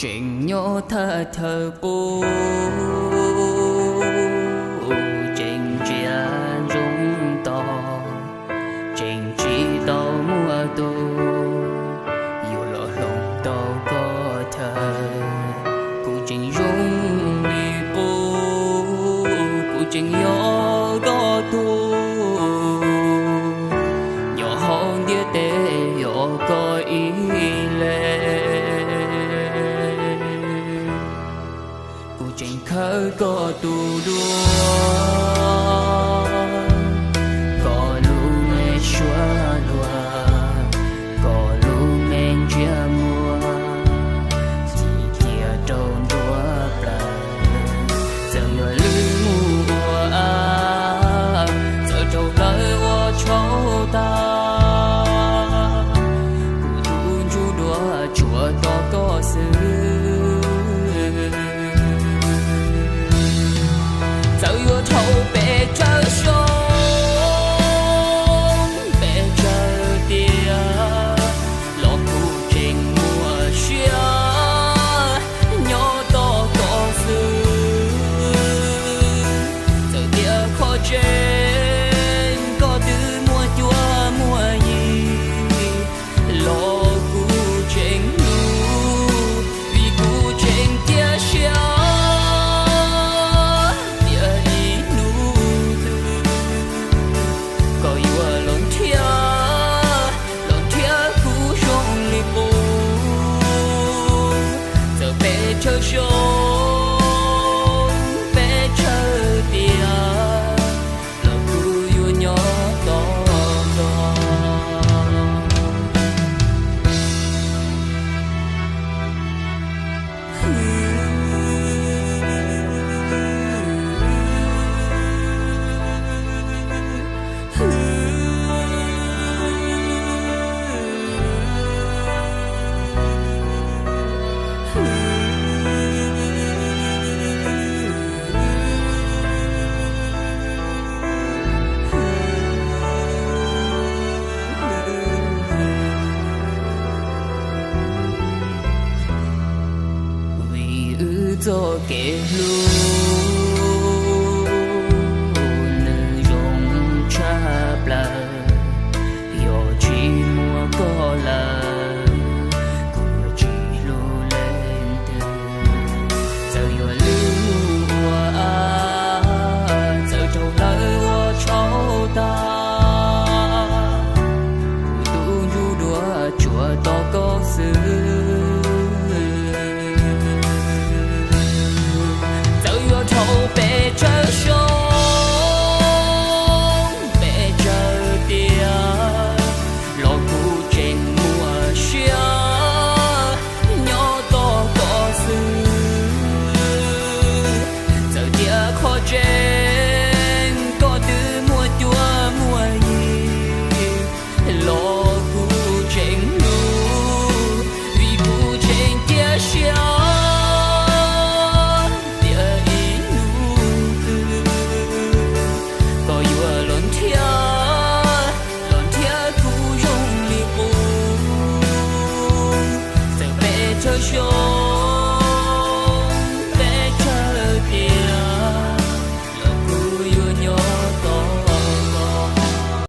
Tseem nyob thaj chaw qub, tseem ntsia ntsoov tos, tseem tsis tau muaj tus yuav los hloov tau koj chaw. Kuv tseem zoo li qub, kuv tseem yog koj tug, nyob hauv ntiaj teb yog koj ib leeg. Kuv tseem khawb koj tus duab, koj lub me suab luag, koj lub me ntsiab muag, ci cia rau nruab plaws. Txawm yuav lwj mus ua av, txawm raug plawv ua tshauv tag, kuv tus ntsuj duav tsuas tos koj xwb. Txawm yuav dhau pes tsawg xyoo, pes tsawg tiam, los kuv tseem muaj siab nyob tos koj xwb. Txawm tias qhov tseeb koj twb muaj cuab muaj yig, los kuv tseem hlub, vim kuv tseem cia siab tias ib hnub twg koj yuav los nrhiav, los nrhiav kuv zoo li qub. Txawm pes tsawg xyoo, pes tsawg tiam, los kuv yuav nyob tos koj. Vim wb txoj kev hlub